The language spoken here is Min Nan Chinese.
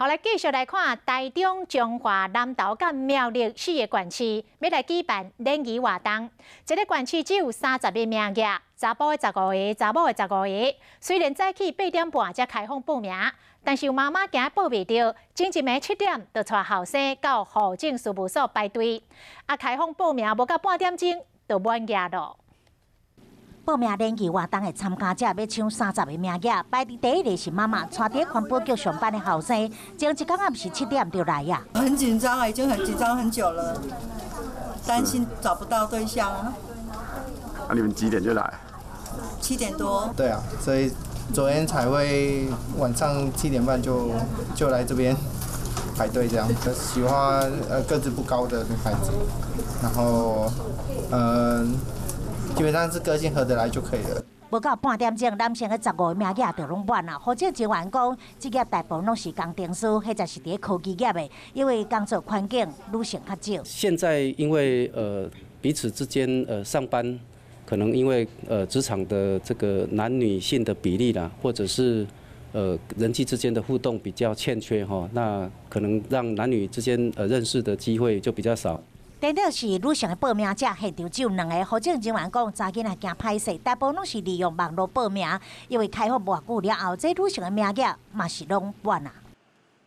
好，來繼續來看台中彰化南投佮苗栗四个縣市，欲來舉辦聯誼活動。一个縣市只有30個名額，查埔的十五个，查某的十五个。雖然早起8點半才開放報名，但是有媽媽驚報袂著，前一暝7點就帶後生到戶政事務所排隊。啊，開放報名無到半點鐘就滿額囉。報名聯誼活動的參加者欲搶30個名額，排佇第一个是媽媽，帶佇環保局上班的後生，前一工暗時7點就來啊。很緊張啊，已經很緊張很久了，擔心找不到對象啊。啊，你們幾點就來？ 7點多。對啊，所以昨天才會晚上7點半就來這邊排隊，這樣。喜歡個子不高的女孩子，然後基本上是個性合得來就可以了。無到半點鐘，男性的15個名額就攏滿啦。戶政人員講，職業大部分攏是工程師或者是佇科技業的，因為工作環境女性較少。現在因為彼此之間上班，可能因為職場的這個男女性的比例啦，或者是人際之間的互動比較欠缺哈，那可能讓男女之間認識的機會就比較少。顛倒是女性的報名者，現場只有兩個。戶政人員講，查囡仔驚歹勢，大部分攏是利用網路報名，因為開放無偌久了後，這女性的名額嘛是攏滿啊。